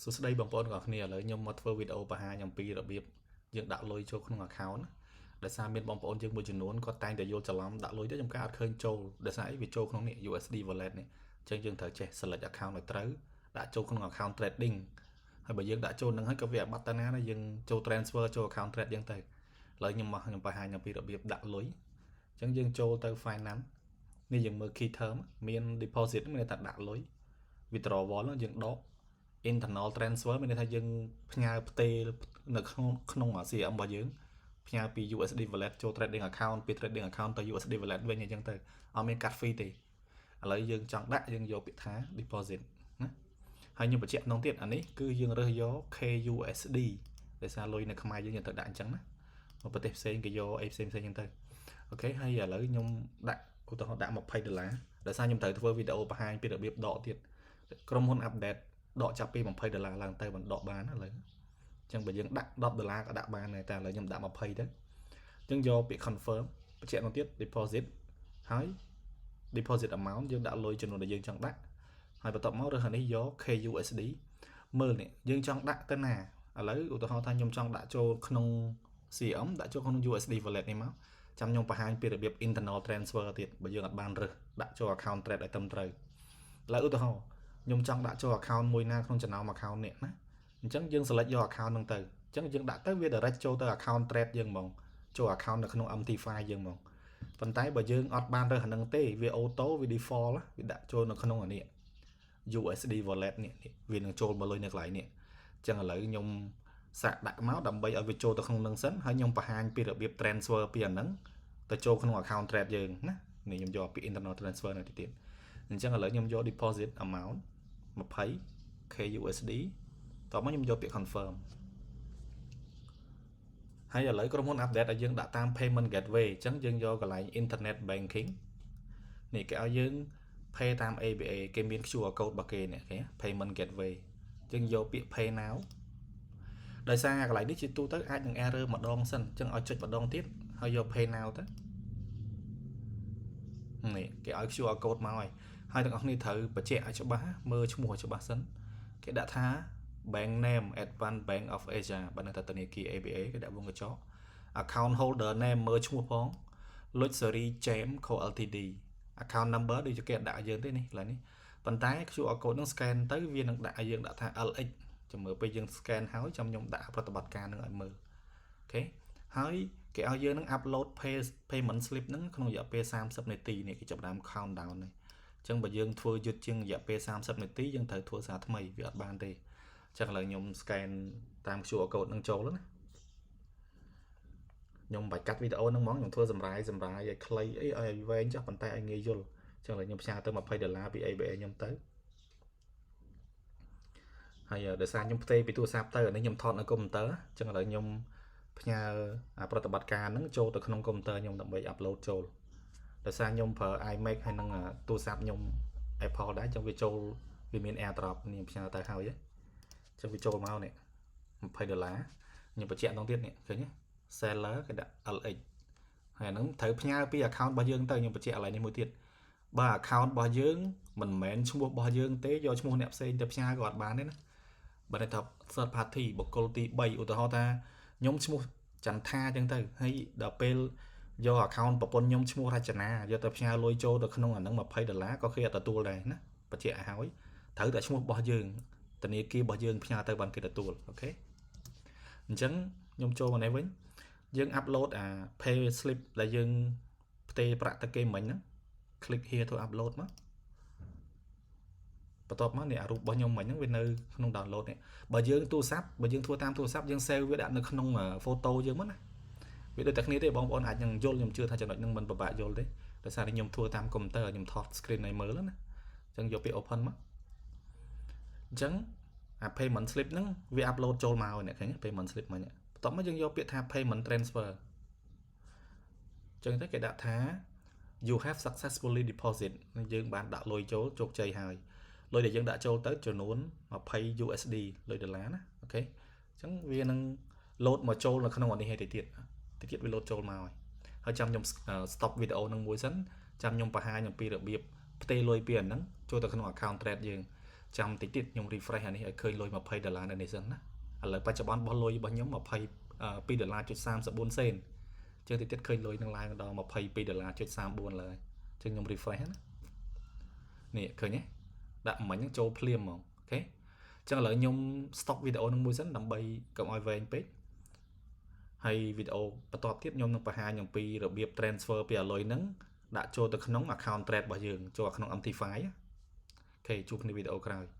សួស្តីបងប្អូនទាំងអស់គ្នាឥឡូវខ្ញុំមកធ្វើវីដេអូបង្ហាញអំពីរបៀបយើងដាក់លុយចូលក្នុង account ណាដោយសារមានបងប្អូនយើងមួយចំនួនគាត់តែងតែយល់ច្រឡំដាក់លុយទៅខ្ញុំកាអត់ឃើញចូលដោយសារអីវាចូលក្នុងនេះ USD wallet នេះអញ្ចឹងយើងត្រូវចេះ select account ឲ្យត្រូវដាក់ចូលក្នុង account trading ហើយបើយើងដាក់ចូលនឹងហើយក៏វាអត់បាត់ទៅណាដែរយើងចូល transfer ចូល account trade យើងទៅឥឡូវខ្ញុំមកខ្ញុំបង្ហាញអំពីរបៀបដាក់លុយអញ្ចឹងយើងចូលទៅ finance នេះយើងមើល key term មាន deposit មានន័យថាដាក់លុយ withdrawal ហ្នឹងយើងដក internal transfer មានន័យថាយើងផ្ញើផ្ទេរនៅក្នុងក្នុង CRM របស់យើងផ្ញើពី USD wallet ចូល trading account ពី trading account ទៅ USD wallet វិញអញ្ចឹងទៅអត់មានកាត់ fee ទេឥឡូវយើងចង់ដាក់យើងយកពាក្យថា deposit ណាហើយខ្ញុំបញ្ជាក់ម្ដងទៀតអានេះគឺយើងរើសយក KUSD ដោយសារលុយនៅខ្មែរយើងយើងត្រូវដាក់អញ្ចឹងណាមកប្រទេសផ្សេងគេយកអីផ្សេងផ្សេងអញ្ចឹងទៅOK ហើយឥឡូវខ្ញុំដាក់ឧទាហរណ៍ដាក់20ដុល្លារដោយសារខ្ញុំត្រូវធ្វើវីដេអូបង្ហាញពីរបៀបដកទៀតក្រុមហ៊ុន update ដកចាប់ពី20ដុល្លារឡើងទៅមិនដកបានឥឡូវអញ្ចឹងបើយើងដាក់10ដុល្លារក៏ដាក់បានដែរតែឥឡូវខ្ញុំដាក់20ទៅអញ្ចឹងយកពាក្យ confirm បញ្ជាក់មកទៀត deposit ហើយ deposit amount យើងដាក់លុយចំនួនដែលយើងចង់ដាក់ហើយបន្ទាប់មករើសអានេះយក KUSD មើលនេះយើងចង់ដាក់ទៅណាឥឡូវឧទាហរណ៍ថាខ្ញុំចង់ដាក់ចូលក្នុង CRM ដាក់ចូលក្នុង USD wallet នេះមកចាំខ្ញុំបង្ហាញពីរបៀប internal transfer ទៀតបើយើងអត់បានរើសដាក់ចូល account trade ឲ្យត្រឹមត្រូវឥឡូវឧទាហរណ៍ខ្ញុំចង់ដាក់ចូល account មួយណាក្នុងចំណោម account នេះណាអញ្ចឹងយើង select យក account ហ្នឹងទៅអញ្ចឹងយើងដាក់ទៅវា direct ចូលទៅ account trade យើងហ្មងចូល account នៅក្នុង MT5 យើងហ្មងប៉ុន្តែបើយើងអត់បានរើសអាហ្នឹងទេវា auto វា default វាដាក់ចូលនៅក្នុងអានេះ USD wallet នេះវានឹងចូលមកលុយនៅកន្លែងនេះអញ្ចឹងឥឡូវខ្ញុំសាកដាក់មកដើម្បីឲ្យវាចូលទៅក្នុងនឹងសិនហើយខ្ញុំបង្ហាញពីរបៀប transfer ពីអាហ្នឹងទៅចូលក្នុង account trade យើងណានេះខ្ញុំយកពី internal transfer នៅទីទៀតអញ្ចឹងឥឡូវខ្ញុំយក deposit amount 20 KUSD តោះមកខ្ញុំយកពាក្យ confirm ហើយឥឡូវក្រុមហ៊ុន update ឲ្យយើងដាក់តាម payment gateway អញ្ចឹងយើងយកកន្លែង internet banking នេះគេឲ្យយើង pay តាម ABA គេមាន QR code របស់គេនេះគេ payment gateway យើងយកពាក្យ pay now ដោយសារកន្លែងនេះជាទូទៅអាចនឹង error ម្ដងសិនអញ្ចឹងឲ្យចុចម្ដងទៀតហើយយក pay now ទៅនេះគេឲ្យ QR code មកហើយហើយទាំងអស់គ្នាត្រូវបញ្ជាក់ឲ្យច្បាស់មើលឈ្មោះឲ្យច្បាស់សិនគេដាក់ថា bank name Advance Bank of Asia បើនៅតែធនាគារ ABA គេដាក់វងកញ្ចក់ account holder name មើលឈ្មោះផង Luxury Gem Co Ltd account number ដូចជាគេដាក់ឲ្យយើងទេនេះកន្លែងនេះប៉ុន្តែ QR code នឹង scan ទៅវានឹងដាក់ឲ្យយើងដាក់ថា LX ចាំមើលពេលយើង scan ហើយចាំខ្ញុំដាក់ប្រតិបត្តិការនឹងឲ្យមើល OK ហើយគេឲ្យយើងនឹង upload payment slip ហ្នឹងក្នុងរយៈពេល30នាទីនេះគេចាប់ផ្ដើម count down នេះអញ្ចឹងបើយើងធ្វើយឺតជាងរយៈពេល30នាទីយើងត្រូវធ្វើសារថ្មីវាអត់បានទេអញ្ចឹងឥឡូវខ្ញុំ scan តាម QR code នឹងចូលណាខ្ញុំមិនបាច់កាត់វីដេអូហ្នឹងហ្មងខ្ញុំធ្វើសម្រាយសម្រាយឲ្យខ្លីអីឲ្យវែងចុះប៉ុន្តែឲ្យងាយយល់អញ្ចឹងឥឡូវខ្ញុំផ្ញើទៅ20ដុល្លារពី ABA ខ្ញុំទៅហើយដោយសារខ្ញុំផ្ទេរពីទូរស័ព្ទទៅអានេះខ្ញុំថតនៅកុំព្យូទ័រអញ្ចឹងឥឡូវខ្ញុំផ្ញើអាប្រតិបត្តិការហ្នឹងចូលទៅក្នុងកុំព្យូទ័រខ្ញុំដើម្បី upload ចូលដោយសារខ្ញុំប្រើ iMac ហើយនឹងទូរស័ព្ទខ្ញុំ Apple ដែរអញ្ចឹងវាចូលវាមាន AirDrop នេះផ្ញើទៅហើយអញ្ចឹងវាចូលមកនេះ20ដុល្លារខ្ញុំបញ្ជាក់ម្ដងទៀតនេះឃើញទេ seller គេដាក់ LX ហើយអាហ្នឹងត្រូវផ្ញើពី account របស់យើងទៅខ្ញុំបញ្ជាក់កន្លែងនេះមួយទៀតបើ account របស់យើងមិនមែនឈ្មោះរបស់យើងទេយកឈ្មោះអ្នកផ្សេងទៅផ្ញើក៏អត់បានទេណាបើន័យថា third party បុគ្គលទី3ឧទាហរណ៍ថាខ្ញុំឈ្មោះចន្ទថាអញ្ចឹងទៅហើយដល់ពេលយក account ប្រពន្ធខ្ញុំឈ្មោះរចនាយកទៅផ្ញើលុយចូលទៅក្នុងអាហ្នឹង20ដុល្លារក៏គេអត់ទទួលដែរណាបញ្ជាក់ឲ្យហើយត្រូវតែឈ្មោះរបស់យើងធនាគាររបស់យើងផ្ញើទៅបានគេទទួល OK អញ្ចឹងខ្ញុំចូលមកនេះវិញយើង upload អា pay slip ដែលយើងផ្ទេរប្រាក់ទៅគេមិញហ្នឹង click here to upload មកបន្ទាប់មកនេះអារូបរបស់ខ្ញុំមិញហ្នឹងវានៅក្នុង download នេះបើយើងទូរស័ព្ទបើយើងធ្វើតាមទូរស័ព្ទយើង save វាដាក់នៅក្នុង photo យើងមកណាវាដូចតែគ្នាទេបងប្អូនអាចនឹងយល់ខ្ញុំជឿថាចំណុចហ្នឹងមិនពិបាកយល់ទេដោយសារតែខ្ញុំធ្វើតាមកុំព្យូទ័រខ្ញុំថត screen ឲ្យមើលណាអញ្ចឹងយកពាក្យ open មកអញ្ចឹងអា payment slip ហ្នឹងវា upload ចូលមកអ្នកឃើញ payment slip មិញបន្ទាប់មកយើងយកពាក្យថា payment transfer អញ្ចឹងទៅគេដាក់ថា you have successfully deposit យើងបានដាក់លុយចូលជោគជ័យហើយលុយដែលយើងដាក់ចូលទៅចំនួន20 USD លុយដុល្លារណា OK អញ្ចឹងវានឹង load មកចូលនៅក្នុងអានេះហើយទៅទៀតទៅទៀតវា load ចូលមកហើយហើយចាំខ្ញុំ stop វីដេអូនឹងមួយសិនចាំខ្ញុំបង្ហាញអំពីរបៀបផ្ទេរលុយពីអាហ្នឹងចូលទៅក្នុង account trade យើង ចាំតិចទៀតខ្ញុំ refresh អានេះឲ្យឃើញលុយ20ដុល្លារនៅនេះសិនណាឥឡូវបច្ចុប្បន្នបោះលុយរបស់ខ្ញុំ22ដុល្លារចុច34សេនចឹងតិចទៀតឃើញលុយនឹងឡើងដល់22ដុល្លារចុច34ឡើយចឹងខ្ញុំ refresh ណានេះឃើញទេដាក់មិញហ្នឹងចូលភ្លាមហ្មង OK ចឹងឥឡូវខ្ញុំ stop វីដេអូនឹងមួយសិនដើម្បីកុំឲ្យវែងពេកហើយវីដេអូបន្ទាប់ទៀតខ្ញុំនឹងបង្ហាញអំពីរបៀប transfer ពីអាលុយហ្នឹងដាក់ចូលទៅក្នុង account trade របស់យើងចូលក្នុង MT5 OK ជួបគ្នាវីដេអូក្រោយ។